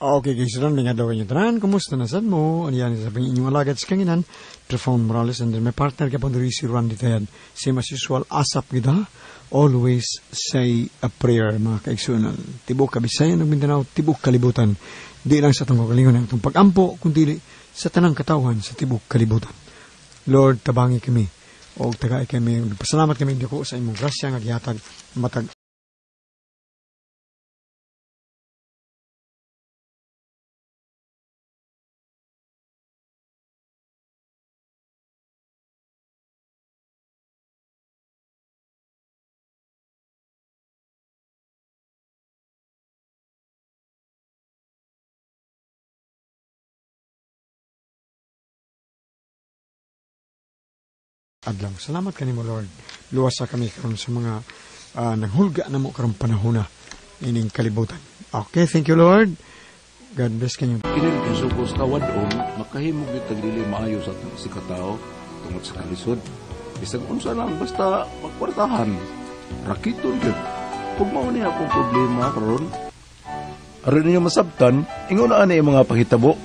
Okay, guys, ron mga daw inyo tanan. Kumusta na sad mo? Ano sa inyong alagad sa kanginan? Trefon Morales and then my partner kapon diri si Randy Tayad. Same as usual, asap gid ha. Always say a prayer, mga kaigsunan. Tibok Kabisayan ug Mindanao, tibok kalibutan. Di lang sa atong kaugalingon ang atong pag-ampo, kundi sa tanang katawhan sa tibok kalibutan. Lord, tabangi kami o tagay kami. Pasalamat kami dako sa imong grasya nga gihatag matag adlaw. Salamat kanimo, Lord. Luwasa kami karon sa mga naghulga na mo karong panahona ining kalibutan. Okay, thank you, Lord. God bless kanyo. Kini kisugos tawadon, makahimog gyud tag dili maayo sa atong isikatao tungod sa kalisod. Bisag unsa lang basta magkwartahan. Rakiton gyud. Kung mao ni akong problema karon, aron ninyo masabtan, ingon na ani ang mga pahitabo.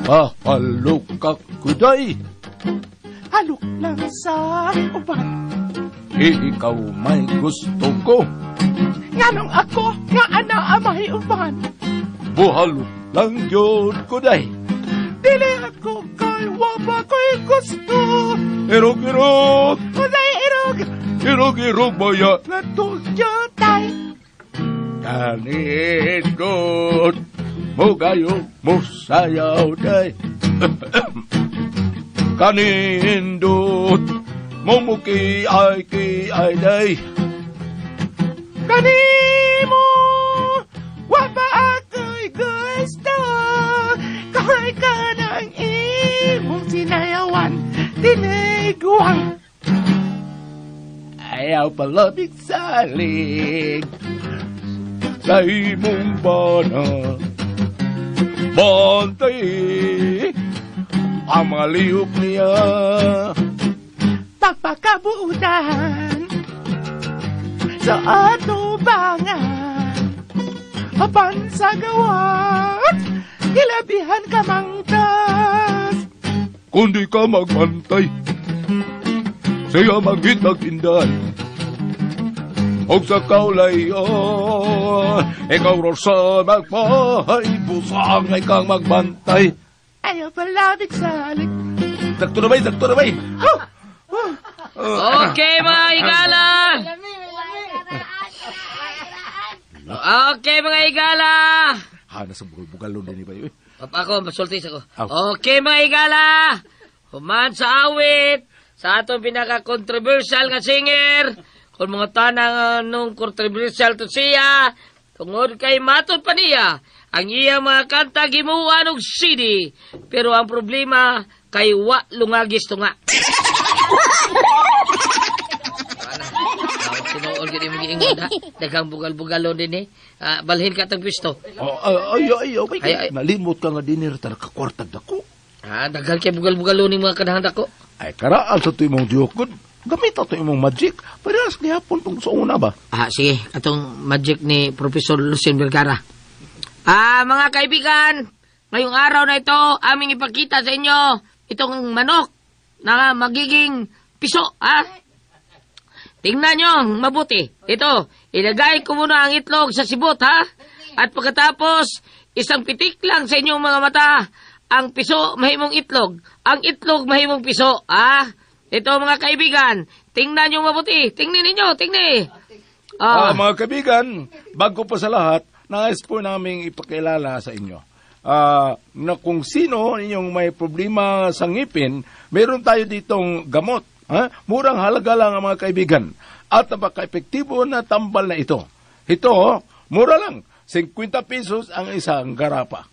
Pahalok ka kuday. Halok lang sa uban. Ikaw may gusto ko. Nganong ako nga ana may uban. Buhalok lang yun kuday. Dili ako kay wa pa ko'y gusto. Irog irog. Kuday irog. Irog irog baya. Natugyotay. Kanindot. Mugayo musayaw day. Kanindot. Mumuki ay ki ay day. Kanimo wa pa ako'y gusto. Kahoy ka ng imong sinayawan. Tiniguang. Ayaw palabig salig sa imong bana. Bantay ang mga lihok niya. Pagpakabuutan sa atubangan, apan sa gawat, gilabihan ka mangtas. Kung di ka magbantay, siya magitag inday. Og sa kaulayon, ikaw rosa magpahay, busang ay kang magbantay. Ayaw palabig salik. Sakto na bay, sakto na bay. Okay, mga higala. Okay, mga higala. Ha, nasa bugal-bugalon din ba yun? Papa ako, masultis ako. Okay, mga higala. Human sa awit, sa atong pinaka-controversial nga singer, kung mga tanang nung controversial to siya, tungod kay matod pa niya, ang iya mga kanta gimuan og CD. Pero ang problema, kay wa lungagis tunga. Tinuod gid imong giingon ha. Daghang bugal-bugalon din eh. Balhin ka tang pisto. Ay, ay, ay, nalimot ka nga dinner tara ka kwartag dako. Ah, daghan kay bugal-bugalon ning mga kanahan dako. Ay karaan sa tuimong diyokod. Gamit ato imong magic. Parehas gihapon tong sa una ba? Ah, sige, atong magic ni Professor Lucien Vergara. Ah, mga kaibigan, ngayong araw na ito aming ipakita sa inyo itong manok na magiging piso, ha? Tingnan nyo mabuti. Ito, ilagay ko muna ang itlog sa sibot, ha? At pagkatapos, isang pitik lang sa inyong mga mata. Ang piso mahimong itlog. Ang itlog mahimong piso, ha? Ito mga kaibigan, tingnan nyo mabuti. Tingnan ninyo, tingnan. Mga kaibigan, bago pa sa lahat, nais po naming ipakilala sa inyo. Na kung sino ninyong may problema sa ngipin, meron tayo ditong gamot. Ha? Murang halaga lang ang mga kaibigan. At napaka-epektibo na tambal na ito. Ito, mura lang. 50 pesos ang isang garapa.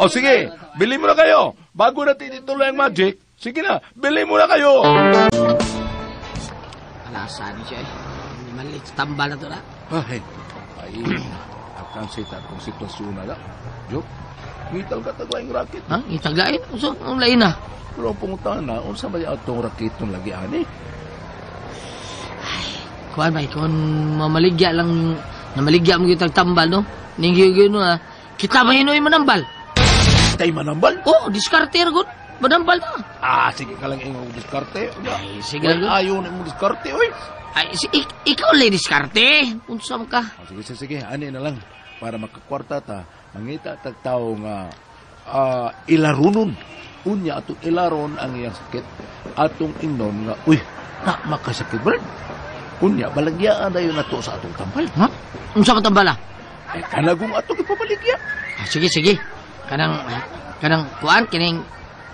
O sige, bili muna kayo. Bago natin ituloy ang magic, sige na, bili muna kayo. Alasan siya eh. Malit, tambal na to na. Ay, ay, alkansita akong sitwasyon na lang. Joke, ngital ka taglaing rakit. Ha? Ngitaglain? So, ang lain na. Pero ang pangutana, unsa ba atong rakitong lagi ani? Kuan ba, kung mamaligya lang, namaligya mo kitang tambal, no? Ningyo no, ha? Kita ba hinoy manambal? Tay manambal? Oh, diskarte ra gud. Manambal ta. Ah, sige ka lang imong diskarte. Unya. Ay, sige lang. Ayaw na imong diskarte, oy. Ay, ikaw lang diskarte. Unsa man ka? Ah, sige, sige, sige. Ani na lang. Para makakwarta ta, mangita tag tao nga ilarunon. Unya atong ilaron ang iyang sakit. Atong ingnon nga, uy, na makasakit ba? Unya, balagyaan na yun nato sa atong tambal. Ha? Unsa man tambal, ah? Ay, kanagong atong ipabaligya. Ah, sige, sige. Kanang, kanang kuan, kining,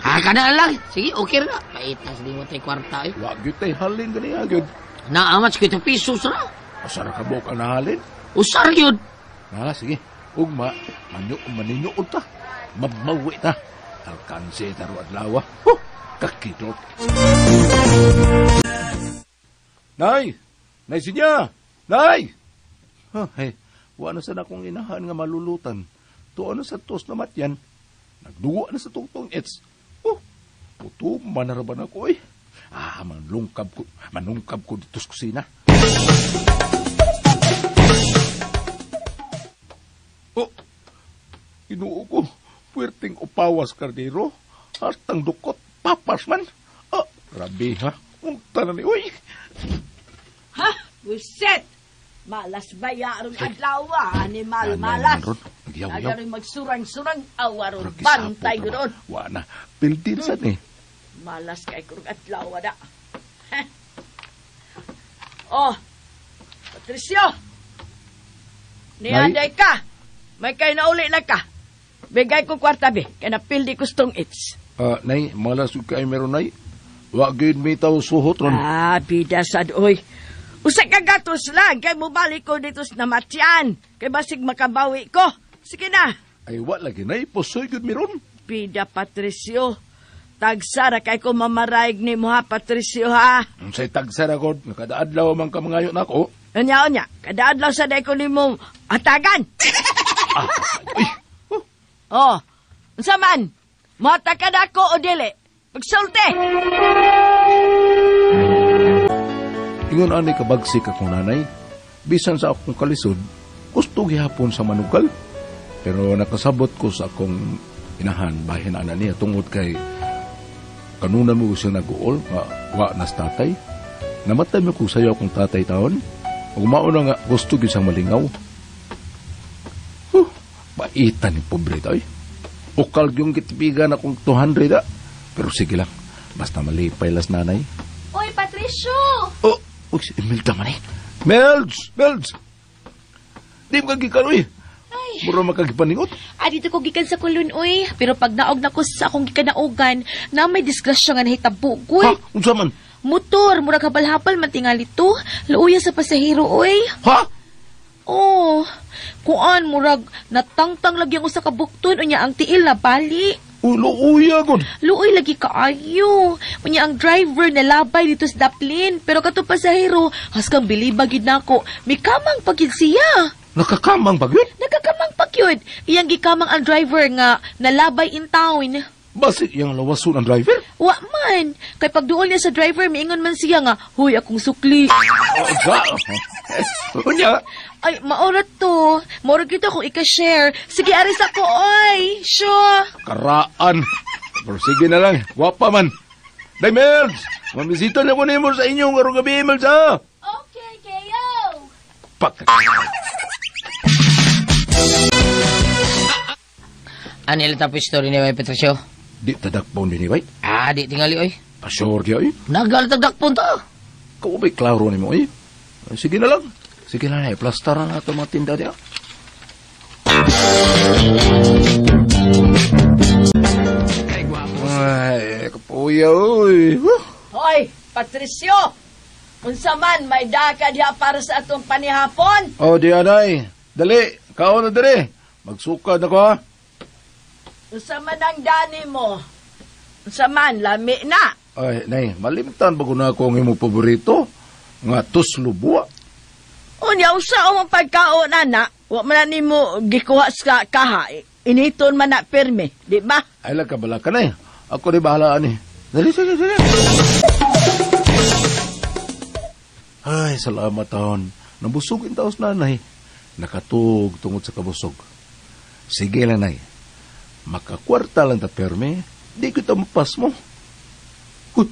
kanang lang. Sige, okay ra. Paitas di mo tay kwarta, eh. Wa gyud tay halin gani gyud. Naamat sa 7 pesos ra. Asa ra ka buok ang nahalin? Usar gyud. Na, sige. Ugma, maninyo ta. Mabmawi ta. Alkanse ta ro adlaw. Huh, kakidot. Nay! Nay sinya! Nay! Ha, hey, wa na sa akong inahan nga malulutan. Tuo na sa tos na matyan. Nagduwa na sa tungtong ets. Oh, puto, manaraban ako eh. Ah, manungkab ko dito sa kusina. Oh, Ginoo ko, puwerteng upawas kardero, hartang dukot, papas man. Ah, grabe ha, unta na ni, uy. Ha? Wiset! Malas ba yarong adlaw, animal, Nanay malas. man ron, nagyaw-yaw. Nagaroon magsurang-surang awa ron, Murag gisapot bantay na ba? ron. Wa na, pildin sad ni. Malas kay kurong adlaw na. Heh. Oh, Patricio! Nianday ka! May kay nauli na ka. Bigay ko kwarta be, kay napildi ko stong its. Ah, nay, malas ug kay meron nay. Wa gyud mi taw suhot ron. Ah, bida sad oy. Usa ka gatos lang kay mobalik ko dito sa namatyan. Kay basig makabawi ko. Sige na. Ay wa lagi nay, pusoy gyud mi ron. Bida Patricio. Tagsara kay ko mamaraig ni mo ha, Patricio ha. Unsay tagsara god, kada adlaw man ka mangayo nako. Unya unya, kada adlaw sa day ko nimo atagan. Ah, uy. Oh, Oh, unsa man? Mohatag ka nako o dili? Pagsulti. Ingon ani kabagsik akong nanay, bisan sa akong kalisod, gusto gihapon sa manugal. Pero nakasabot ko sa akong inahan, bahin ana niya, tungod kay kanunan mo siya nag-uol, nga wa nas tatay. Namatay mo ko sayo akong tatay taon. Ug mao na nga gusto gyud siyang malingaw. Huh, baitan ni pobre tayo. Ukal yung kitibigan akong 200 da. Pero sige lang, basta malipay las nanay. Oy, Patricio! Oh, uy, si Imelda man eh. Melds! Melds! Di mo kagikan, uy. Mura makagipaningot. Ah, dito ko gikan sa kulon, oy. Pero pag naog na ko sa akong gikanaugan, na may disgrasya nga nahitabo, goy. Ha? Unsa man? Motor, murag habal-habal man tingali to. Luoya sa pasahero, oy. Ha? Oh, kuan, murag natangtang lagi ang usa ka bukton, unya ang tiil na bali. Ulo, uya, god. Luoy lagi kaayo. Unya ang driver nalabay dito sa daplin. Pero kato pasahero, haskang biliba gid nako. Mikamang pagid siya. Nakakamang ba yun? Nagkakamang pagyud. Iyang gikamang ang driver nga nalabay in town. Basi, iyang lawason ang driver? Wa man. Kay pagduol niya sa driver, miingon man siya nga, "Huy, akong sukli." Oh, ga. Unya. Ay, maorat to. Maorat kita kung ika-share. Sige, aris ako, oy. Sure. Karaan. Pero sige na lang. Gwapa man. Day, Melds! Mamisita na ko nimo sa inyong karong gabi, Melds, ha? Okay, kayo. Pak. Ano ilang tapos story ni Bay Patricio? Di tadakpon din, bay. Ah, di tingali, oy. Pasure di, oy. Nagalatagdakpon ta. Kau ba'y klaro ni mo, oy? Ay, sige na lang. Sige na lang, plastar na nato mga tinda diya. Ay, kapuya, oy. Huh. Hoy, Patricio! Unsa man may daka diha para sa atong panihapon? Oh, di anay. Dali, kaon na dali. Magsukad ako, ha? Unsa man ang dani mo? Unsa man, lami na. Ay, nay, malimtan ba ko na ako ang imong paborito? Nga tuslo buwa. Unya, usa ang pagkaon, ana. Wa man na nimo gikuha sa kaha. Initon man na pirmi, di ba? Ay, lang kabala ka na eh. Ako di bahala ani. Dali, sige, sige. Ay, salamat taon. Nabusog in taos nanay. Nakatug tungod sa kabusog. Sige lang, nay. Makakwarta lang ta perme. Di kita mapas mo. Uy,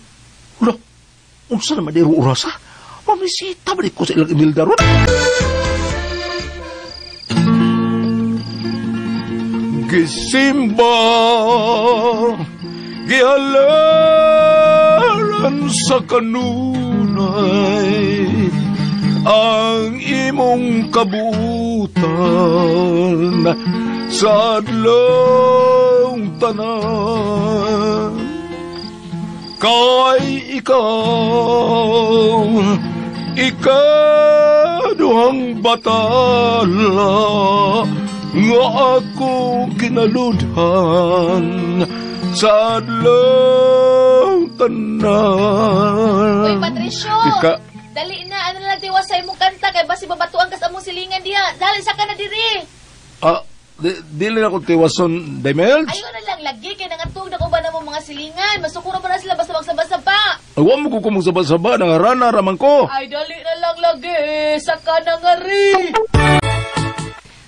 hula. Unsa naman di orasa? Mamisita ba di ko sa ilang Imelda ron? Gisimba, gihalaran sa kanunay ang imong kabutan sa adlong tanan. Kay ikaw, ikaduhang batala nga ako kinaludhan sa adlong tanan. Uy, Patricio! Dali na, ano lang tiwas sa imong kanta kay basi babatuan ka sa among silingan diha. Dali sa ka na diri. Dili na ko tiwason, Demels. Ayaw na lang lagi kay nangatug na ko ba na mo mga silingan. Masukuro pa na sila basta magsaba-saba. Awa mo ko kumong saba-saba, nangarana raman ko. Ay, dali na lang lagi. Saka na nga rin.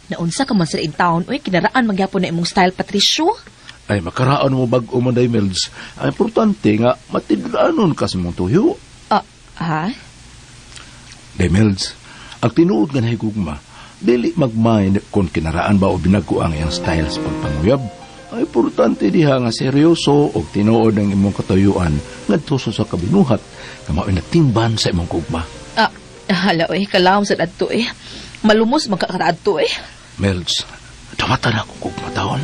Naunsa ka man sila in town, uy, kinaraan magyapon na imong style, Patricio. Ay, makaraan mo bag-o man, Demels. Ang importante nga, matidlanon ka sa mong tuyo. Ha? Demels, ang tinuod nga nahigugma, dili mag-mind kung kinaraan ba o binago ang iyang style sa pagpanguyab. Ang importante diha nga seryoso o tinuod ang imong katuyuan ngadto sa kabinuhat nga mao'y natingban sa imong gugma. Hala, uy, kalawom sa adto eh. Malumos magkakaraadto eh. Melds, dumata na akong gugma taon.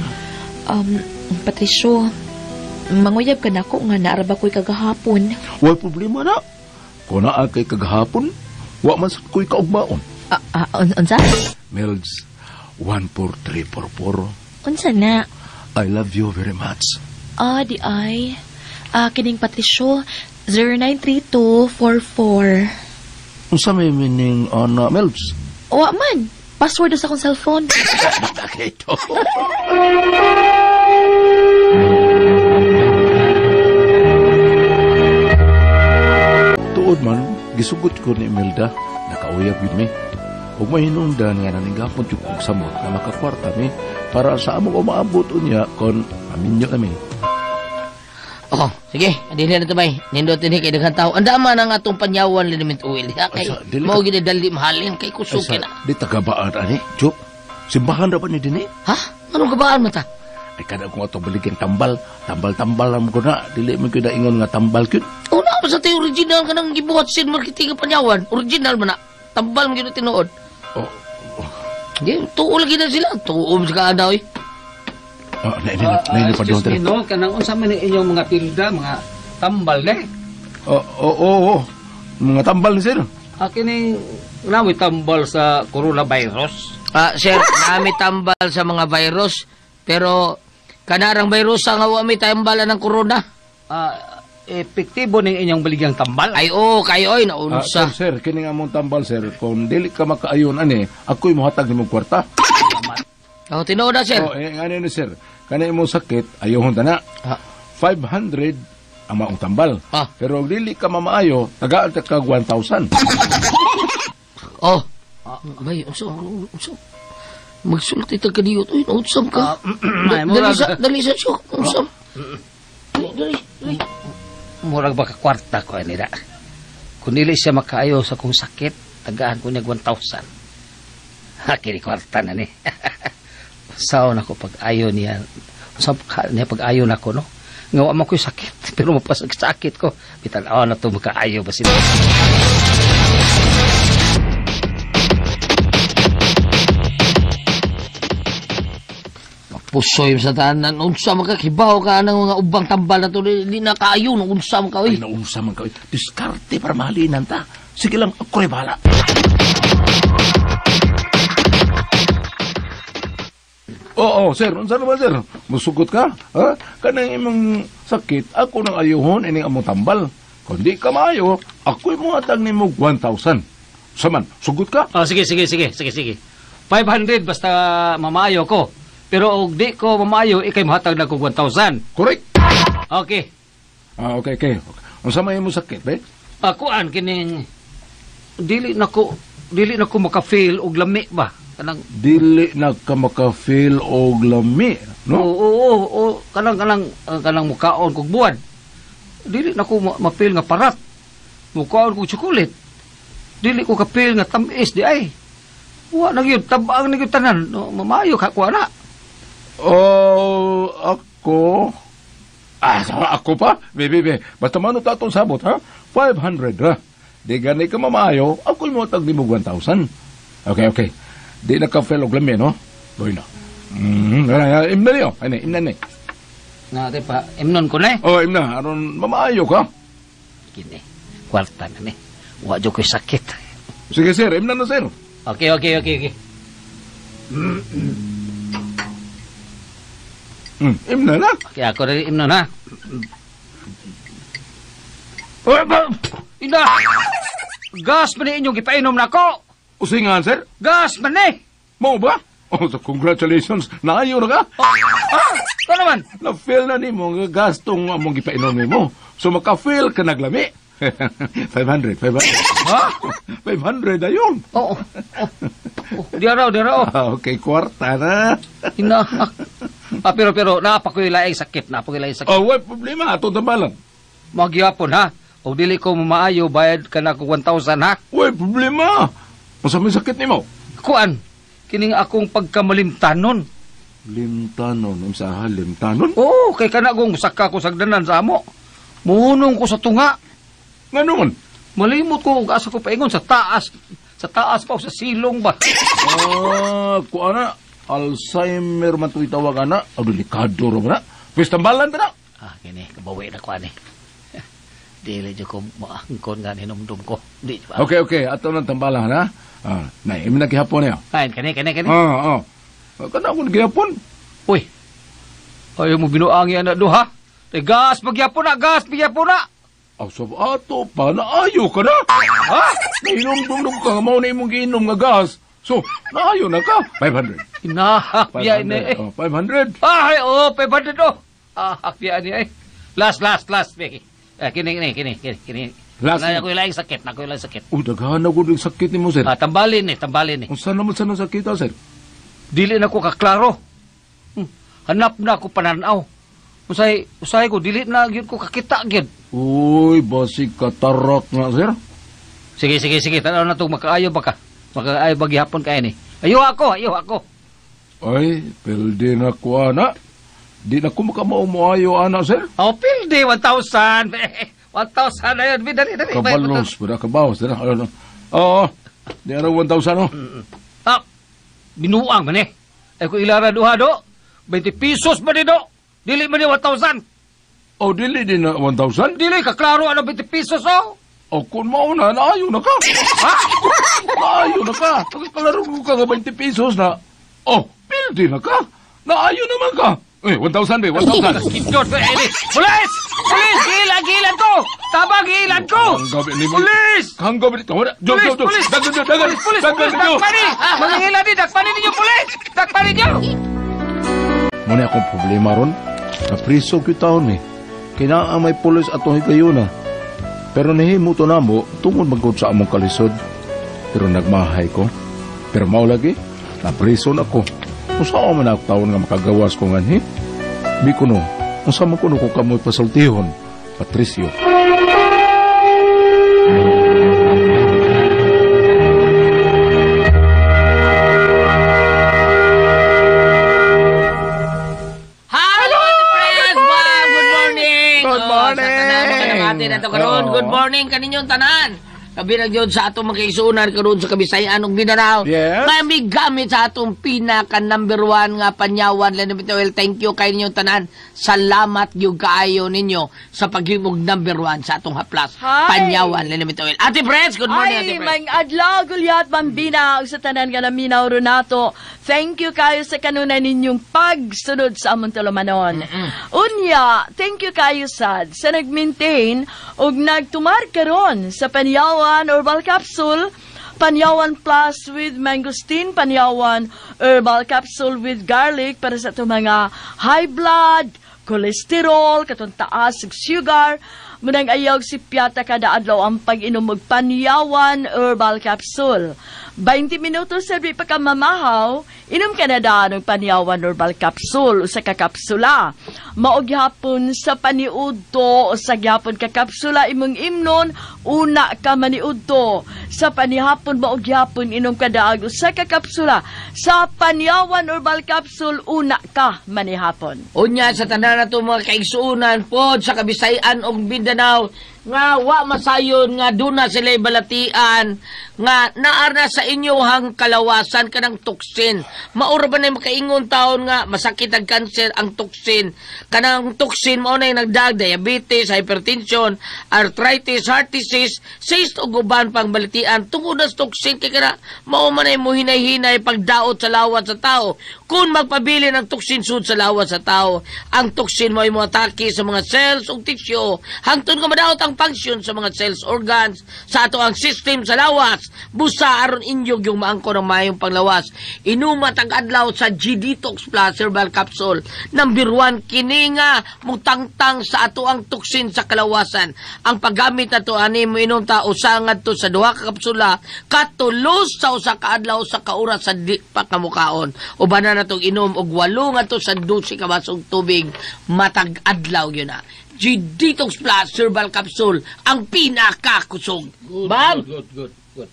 Patricio, manguyab ka na ako nga naaraba ko'y kagahapon. Way problema na. Kung naa kay kagahapon, wa man sa ko'y kaugmaon. Unsa? Melds, 1, 4, 3, 4, 4. Unsa na? I love you very much. Di ay. Kining Patricio, 093244. Unsa may meaning on Melds? Wa man. Password sa akong cellphone. Nakito. Tuod man, gisugot ko ni Imelda, nakauyab yun mi. Ug mahinungdan nga naninggapon jud kog samot nga makakwarta mi para sa among umaabot unya kon maminyo kami. Oh, sige, dili na ito bay. Nindot din kay daghang tao. Ang dama na nga itong panyawan liniment oil. Ha, kay mao gid dali mahalin kay kusukin na. Di tagabaan ani, Chop. Simbahan ra ba ni dinhi? Ha? Anong gabaan mo ta? Ay kada kung ato baligyan tambal, tambal-tambal lang ko na. Dili man ko ingon nga tambal gyud. Una pa sa tayo original ka nang gibuhat sin marketing nga panyawan. Original man na. Tambal man gyud tinuod. Oh. Di, tuo lagi na sila. Tuo sa kaana oy. Na pa doon. Excuse me, no? Kanang unsa man inyong mga tilda, mga tambal ne? Oo. Mga tambal ni sir. Kining namoy tambal sa coronavirus. Sir, nami tambal sa mga virus, pero kanarang virus nga wa mi tambalan ng corona. Epektibo ning inyong baligyang tambal? Ay oo, kayo oy naunsa. Sir, kini nga mong tambal sir, kung dili ka makaayon ani, ako'y mohatag nimong kwarta. Oh, tinuod na sir. Oh, ano ni sir? Kani imong sakit, ayohon ta na. 500 ang maong tambal. Pero dili ka mamaayo, tagaan ta kag 1,000. Oh. Bay, unsa? Magsulti ta kadiyot. Uy, naunsam ka. Dali sa siya. Unsam. Dali. Murag baka kwarta ko ani da. Kung dili siya makaayo sa kong sakit, tagaan ko niya 1,000. Ha, kini kwarta na ni. Sao na ko pag-ayo niya. Sao niya pag-ayo na ko, no? Nga wa man ko'y sakit, pero mapasakit ko. Bitan-aw na to makaayo ba sila. Pusoy sa tanan, unsa man ka kibaw ka ng mga ubang tambal na to, di na kaayo, unsa man ka, oy. Ay, naunsa man ka, oy. Diskarte para mahalinan ta. Sige lang, ako rin bahala. Oo, sir. Unsa naman, sir? Musugot ka? Ha? Kanang imong sakit, ako nang ayuhon, ining among tambal. Kung di ka maayo, ako'y muhatag nimo 1,000. Saman, sugot ka? Oh, sige. 500 basta mamaayo ko. Pero og di ko mamaayo, ikay muhatag na kog 1,000. Correct. Okay. Okay. Unsa may imong sakit, be? Kuan kining Dili na ko maka-feel og lami ba. Kanang dili na ka maka-feel og lami, no? Oo, kanang mukaon kog buwan. Dili na ko ma-feel nga parat. Mukaon kog chocolate. Dili ko ka-feel nga tamis di ay. Wa na gyud tabang na gyud tanan. No, mamayo ka kuha na. Oh, ako. Ah, ako pa? Be. Basta mano ta atong sabot, ha? 500, ha? Di gani ka mamayo, ako'y motag di mo 1,000. Okay. Di na ka-feel og lami, no? Boy na. Imna niyo. Ano, imna ni. Na, di pa, imnon ko na eh. Oh, imna. Aron mamayo ka. Kini, kwarta na ni. Wa jud ko'y sakit. Sige, sir. Imna na, sir. Okay. Imna na. Okay, ako rin imnon, ha? Uy, ba? Ina! Gas man inyong gipainom na ko! Usingan, sir? Gas man eh! Mo ba? Oh, so congratulations. Naayo na ka? Ah! Ito naman! Na-feel na ni mo nga gastong among gipainom mo. So maka-feel ka naglami. 500. Ha? 500 ayon. Oo. Di araw. Okay, kwarta na. Ina. Pero, napakoy laing sakit. Oh, why problema? Ato tambalan. Magyapon, ha? O dili ko mamaayo, bayad ka na ko 1,000, ha? Why problema? Masa may sakit nimo? Kuan, kining akong pagkamalimtanon. Limtanon? Unsa limtanon? Oo, kay kanagong saka ko sagdanan sa amo. Muhunong ko sa tunga. Nga naman? Malimot ko kung asa ko paingon sa taas. Sa taas pa o sa silong ba? Ah, kuan na. Alzheimer man ito'y tawag na. O, delikado ro na. Pwes tambalan ta na. Ah, kini, kabawi na kuan eh. Dili dyan ko maangkon nga hinumdum ko. Di ba? Okay. Ato ng tambalan, ha? Ah, nay, imi na gihapon niya. Ay, kani. Ah. Kana akong gihapon. Uy, ayaw mo binuangi anak do, ha? Gas, magyapon na, gas, magyapon na! Aw, so ato pa, naayo ka na! Ha? Nahinumdum ka, mao na imong giinom nga gas. So, naayo na ka. 500. Inahakya ni eh. Oh, 500. Ay, oh, 500 oh. Ah, hakya ni eh. Last. Kini. Last. Na ako ilaing sakit, Uy, daghan na gud sakit nimo, sir. Ah, tambalin ni. Unsa naman sa sakit, sir? Dili na ko kaklaro. Hanap na ako pananaw. Usay ko dili na gyud ko kakita gyud. Uy, basig katarak na, sir. Sige. Tanaw na to makaayo ba ka? Makaayo ba gihapon kay ni? Ayo ako. Ay, pildi na ko, ana. Di na ko makamao-moayo, ana, sir. Oh, pildi, 1,000. 1,000 na yun. Dali. Kabalos, pwede kabalos. Oo, di na 1,000, oh. Ah, binuang man eh. Ay ko ilara duha, do. 20 pesos ba di, do? Dili man ni 1,000. Oh, dili din na 1,000? Dili, kaklaro ano 20 pesos, oh. O kung mauna, naayo na ka. Ha? Naayo na ka. Kalaro ko ka nga 20 pesos na. Oh, pildi na ka. Naayo naman ka. Eh, 1,000 be, 1,000. Diyos, Pulis! Pulis! Gilan ko! Tabang gilan ko! Pulis! Kang gabi ni... Pulis! Pulis! Pulis! Pulis! Dakpani! Mga gilan ni, dakpani ninyo, pulis! Dakpani ninyo! Muna akong problema ron. Napriso kita ni. Kina ang may pulis atong higayuna. Pero nahimo to namo tungod magud sa among kalisod. Pero nagmahay ko. Pero mao lagi, naprison ako. Unsa man ako taon nga makagawas ko nganhi? Bikuno, unsa man kuno ko kamoy pasultihon, Patricio. Good morning kaninyong tanan. Kabilang yun sa atong makisunan karon sa Kabisayan ug Mindanao. Yes. May gamit sa atong pinaka number 1 nga panyawan Lenovo. Thank you kay ninyong tanan. Salamat gyud kaayo ninyo sa paghimog number 1 sa atong haplas. Hi. Panyawan Lenovo. Ate Press, good morning. Ay, Ate Press. may adlaw gulyat bambina ug sa tanan nga naminaw Renato. Thank you kayo sa kanunay ninyong pagsunod sa among tulumanon. Unya, thank you kayo sad sa nag-maintain ug nagtumar karon sa Panyawan Herbal Capsule, Panyawan Plus with Mangosteen, Panyawan Herbal Capsule with Garlic para sa itong mga high blood, cholesterol, katong taas, sugar, Munang ayaw si Piata kada adlaw ang pag-inom og Panyawan Herbal Capsule. 20 minutos sa pa ka mamahaw, inom ka na daan og Panyawan Herbal Capsule usa ka kapsula. Mao gihapon sa paniudto, usa gihapon ka kapsula imong imnon, una ka maniudto. Sa panihapon mao gihapon inom ka daag usa ka kapsula. Sa Panyawan Herbal Capsule, una ka manihapon. Unya sa tanan nato mga kaigsuonan pod sa Kabisayan ug Mindanao nga wa masayon nga duna sila balatian nga naar na sa inyohang kalawasan kanang toksin. Maura ba na makaingon taon nga masakit ang kanser ang toksin? Kanang toksin mao na nagdag diabetes, hypertension, arthritis, heart disease, cyst ug uban pang balatian tungod na sa toksin kay kana mao man ay mohinay-hinay pagdaot sa lawas sa tao. Kung magpabili ng toksin sud sa lawas sa tao, ang toksin mo ay moatake sa mga cells ug tissue hangtod nga madaot ang function sa mga cells, organs sa ato ang system sa lawas. Busa aron inyo yung maangko ng mayong panglawas. Inuma tag adlaw sa G-Detox Plus Herbal Capsule. Number 1 kini nga mutangtang sa ato ang toksin sa kalawasan. Ang paggamit nato ani mo inom ta usa ngadto sa duha ka kapsula katulos sa usa ka adlaw sa ka oras sa di pa kamukaon. Uban na natong inom og 8 ngadto sa 12 ka basong tubig matag adlaw yun na. G-Detox Plus Herbal Capsule ang pinakakusog. Bam! Good, good, good.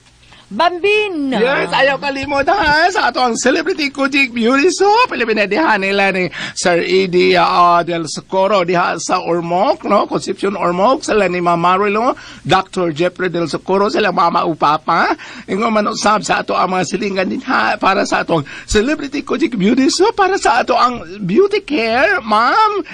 Bambin! Yes, ayaw kalimot ha sa ato ang Celebrity Kujik Beauty Soap. Pilipina diha nila ni Sir Eddie Del Socorro diha sa Ormoc, no? Concepcion Ormoc, sila ni Mama Marilo, Dr. Jeffrey Del Socorro, sila mama o papa. Ingon man usab sa ato ang mga silingan dinha para sa atong Celebrity Kujik Beauty Soap, para sa ato ang beauty care, ma'am.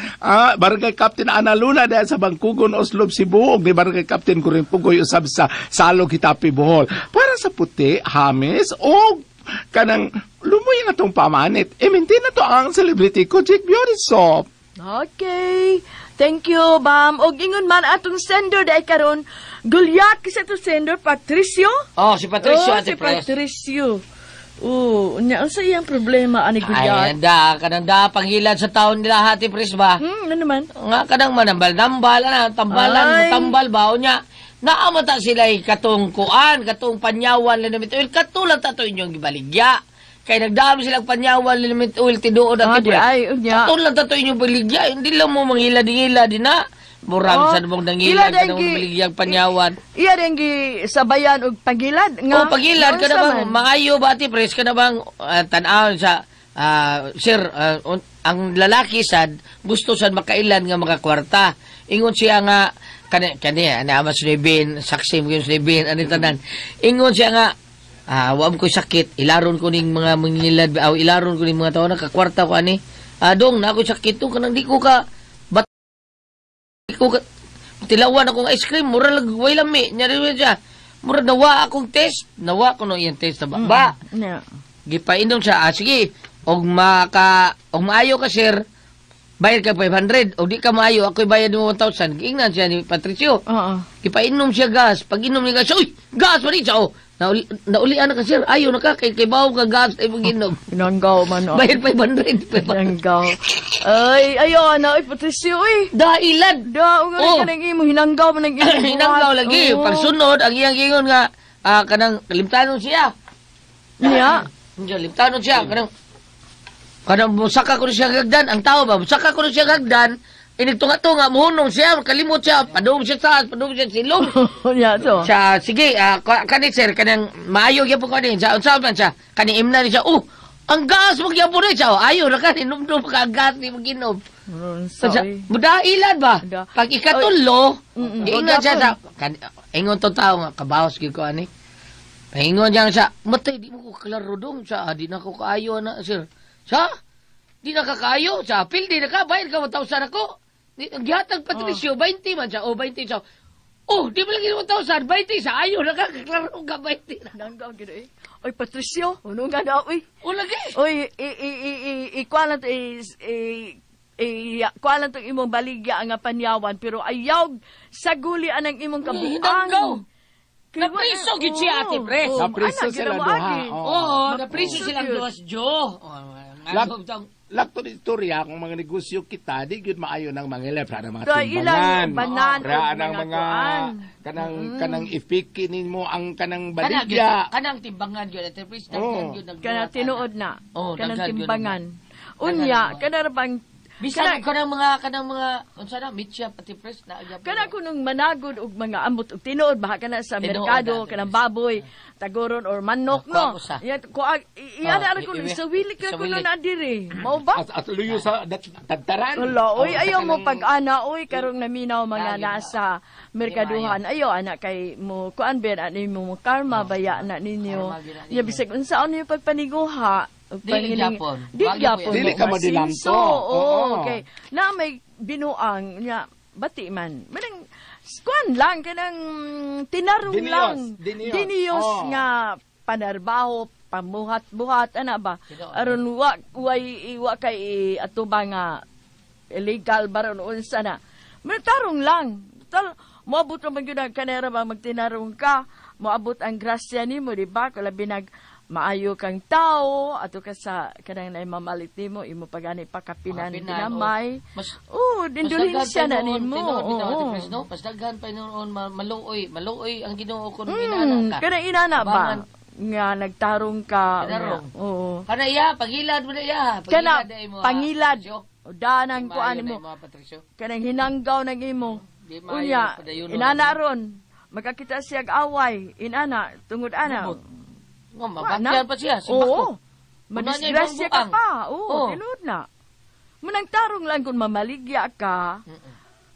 Barangay Captain Ana Luna diha sa Bangkugon, Oslob, Cebu, ug ni Barangay Captain Kuring Pugoy usab sa Salog, Hitapi, Bohol. Para sa puti, hamis, o kanang lumoy nga tong pamanit. E maintain na to ang Celebrity Kojik Beauty Soap. Okay. Thank you, Bam. Og ingon man atong sender dai karon. Gulyak sa atong sender, Patricio. Oh, si Patricio, Oh, Ate si Pres. Patricio. Oh, unya unsa iyang problema ani Ay, Gulyat? anda, kanang da, pangilad sa taon nila, Ate Pres ba? Ano naman? Nga kanang manambal-nambal, ana, tambalan, Ay. tambal ba? Unya, naamata sila katong kuan, katong panyawan linamit oil, katulang tato inyong gibaligya. Kay nagdami silang panyawan linamit oil, tinuod Ah, Ate di Pres. ay, unya. Katulang tato inyong baligya, hindi lang mo mangilad-ngila din na. Murami Oh, sa mong ila nangilad, din kanang baligyang panyawan. Iya din gi sabayan og pagilad nga. Oh, pagilad ka na Unsa bang man? maayo ba Ate Pres ka na bang tan-awon sa sir ang lalaki sad gusto sad makailan nga makakwarta. Ingon siya nga kani kani ana mas ni saksi mo yung Bin ani tanan. Ingon siya nga wa ko sakit, ilaron ko ning mga mangilad aw ilaron ko ning mga tawo nakakwarta ko ani. Dong na ako sakit to kanang di ko ka bat di ko ka tilawan akong ice cream mura lag way lami nya siya. Mura nawa akong test, nawa ko no iyang test na ba. Ba, Nya. gipainom siya. Sige, og maka og maayo ka sir, bayad ka 500 og di ka maayo, ako'y bayad mo 1,000. Giingnan siya ni Patricio. Oo. Gipainom siya gas. Pag inom niya gas, uy, gas pa rin siya. Oh, naulian na ka sir. Ayo na ka kay bawo ka gas ay pag-inom. Hinanggaw man oh. Bayad 500. Hinanggaw. Ay, ayo na, oy Patricio, oy. Dailad. Da, ug Oh. oh. ka nang imo hinanggaw man ang imo. Hinanggaw lagi. Oo. Pagsunod, ang iyang ingon nga kanang limtanon siya. Nya. Hindi, limtanon siya. Kanang musaka ko siya gagdan. Ang tao ba, musaka ko siya gagdan. Inigtunga-tunga, muhunong siya, kalimot siya, padung siya sa, padung siya silong. Nya to. Siya, sige, kani sir, kanang maayo gyapon ko ni, sa unsa man siya, kani imna ni siya, oh, ang gas mo gyapon ni siya, oh, ayo na ka, hinumdum ka ang gas ni maginom. Unsa, Siya, oy. mudailan ba? Da. Pag ikatulo, Mm-mm. giingon siya sa, ingon to tao nga, kabawas gyud ko ani. Ingon siya siya, matay, di mo ko klaro dong, siya, di na ko kaayo na, sir. Siya, di na ka kaayo, siya, apil, di na ka, bayad ka 1,000 ako. Gihatag Patricio, 20 man siya, oh, 20 siya. Oh, di mo lagi 1,000, 20 siya, ayo na ka, klaro ka, 20 na. Hinanggaw gyud eh. Oy Patricio, uno nga na oy. O lagi. Oy, i i i i i kuha lang to i i i kuha lang tong imong baligya nga panyawan pero ayaw saguli anang imong kabuang. Hinanggaw. Napriso gyud siya, Ate Pres. Napriso sila duha. Oo, napriso silang duha si Joe. Lakto ni istorya kung mga negosyo kita di gyud maayo ng mga ilep ra mga Kay ilang timbangan. banan Ra og ng mga mga kuan. Kanang kanang ifiki nimo ang kanang Kanang baligya. Kanang timbangan yun, Ate Pris, daghan Oo. yun nagbuhat, Kana tinuod na. Oo, Kanang daghan yun. timbangan. Unya, kana ra bang Bisan kanang mga unsa na meat shop, Ate Pris, na gyapon. Kana kunong managod og mga amot og tinuod ba kana sa Tinuod merkado na, kanang baboy, tagoron or manok Kuha no. ko sa. Yan ko iyan Ah, ara kuno iwi. sa wili ka Sa kuno wili. na diri. Mao ba? At luyo sa tadtaran. Wala, oy, Oh, ayaw mo kanang- pag-ana, oy, karong naminaw mga Lagi na. nasa merkaduhan. Ayaw, ana, kay mo, kuan ben, ano mo, karma, baya na ninyo. Karma, gina ninyo. Ya, bisag, unsaon niyo pagpaniguha, ug Dili gyapon. Di Wag gyapon. Dili ka mo madilanto. masinso. Oo, Oo. okay. Na may binuang, niya, bati man. Manang, kuan lang, kanang tinarong Diniyos, lang. diniyos. Diniyos Oo. nga panarbaho, pamuhat-buhat, ana ba? Tinuod. Aron wa way wa kay atuba nga illegal baron unsa na. Tarong lang. Tal moabot naman gyud ang kanera ba magtinarong ka, moabot ang grasya nimo, di ba? Kalabi nag maayo kang tao ato ka sa kanang naay mamalit nimo imo pagani pakapinan Pakapinan, ginamay. oh. Mas- Oo, indulhensya na nimo. Tinuod bitaw, Ate Oo. Pris, no? Mas daghan pa noon maluoy, maluoy ang Ginoo kun inana ka. Kanang inana ba? Abangan. Nga nagtarong ka. Tinarong. Oo. Kana iya, pagilad mo na iya. Kana Pagilad na imo, ha, pangilad. Patricio. O danang Di kuan maayo na mo. imo, ha, Patricio. Kanang hinanggaw ng imo. Di maayo, Unya, padayon inana ron. Magkakita siya og away, inana tungod ana. Lubot. Nga, Wa na. mabakyan pa siya. Si Oo. Bako. Madisgrasya Una niya ka ibang pa. Oo, Oo. tinuod na. Munang tarong lang kung mamaligya ka.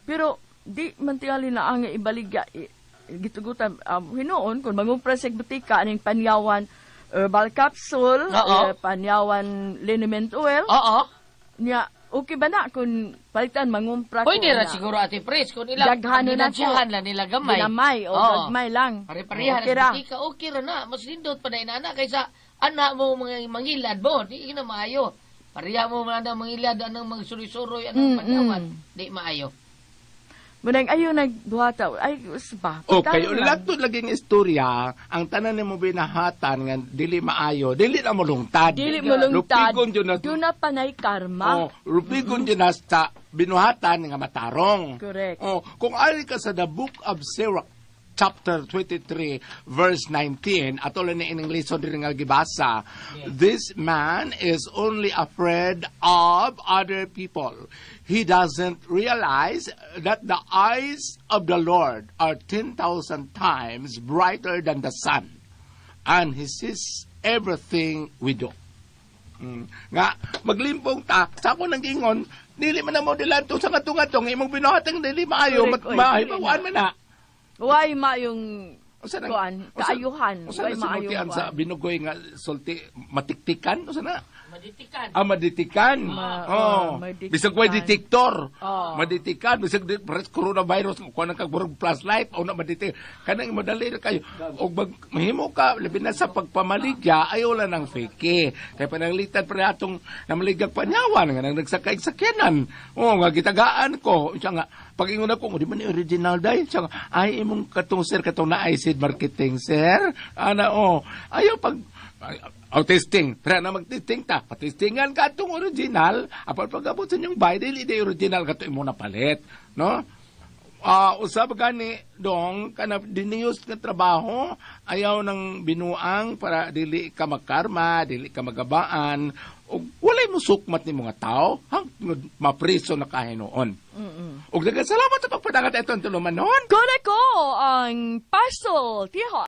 Pero di man tingali na ang ibaligya gitugutan hinuon kung mangumpra sa butika aning panyawan herbal capsule, Oo. panyawan liniment oil. Oo. Nya, okay ba na kung palitan mangumpra Pwede ko ra na? siguro, Ate Pris, kung ilang Daghano na ginansiyahan lang nila gamay. Ginamay o Oo. gagmay lang. Pare-pareha Okay na ra. sa butika, okay ra na. Mas nindot pa na inana kaysa ana mo mga mangilad mo, di na maayo. Pareha mo man ang mangilad anang mga suroy-suroy anang panyawan, di maayo. Munang ayo nagbuhata. Ay, usba. Okay, Tarong lang. lato laging istorya, ang tanan nimo binahatan nga dili maayo, dili na molungtad. Dili mo lungtad. Lupigon jud na. Doon na panay karma. Oh, lupigon jud na sa binuhatan nga matarong. Correct. Oh, kung ari ka sa the Book of Sirach chapter 23 verse 19 ato lang ni in English diri nga gibasa, "This man is only afraid of other people. He doesn't realize that the eyes of the Lord are 10,000 times brighter than the sun, and he sees everything we do." Nga maglimpong ta sa ako nang gingon, dili man na mo dilanto sa ngadto-ngadto nga imong binuhatang dili maayo, Correct, oy, mahibawan man na. Way maayong Usa nang- kuan, kaayuhan. Usa Way na maayong sinultian sa kuan. binugoy nga sulti, matiktikan usa na? Maditikan. Ah, maditikan. Oh. Oh, maditikan. Bisag way detector. Oh. Maditikan bisag di pares coronavirus kuan nang kag murag flashlight o na maditik. Kanang madali ra kayo. Og mag mahimo ka labi na sa pagpamaligya ayo lang ng fake. Kay pananglitan pa atong namaligag panyawan nga nang nagsakay sakyanan. Oh, nga gitagaan ko. Siya nga pag-ingon ako, di man ni original day. Siya nga, ay imong katong sir katong naay seed marketing sir. Ana oh, ayaw pag oh, testing. Pero na mag-testing ta. Patestingan ka itong original. Apan pag-abot sa inyong bahay, dili di original ka ito imo napalit. No? Ah, usab gani dong kana diniyos nga trabaho ayaw ng binuang para dili ka magkarma, dili ka magabaan ug walay musukmat ni mga tao hangtod mapriso na kahinuon. Ug daghang salamat sa pagpadangat etong tulumanon. Kone ko ang parcel. Tiho.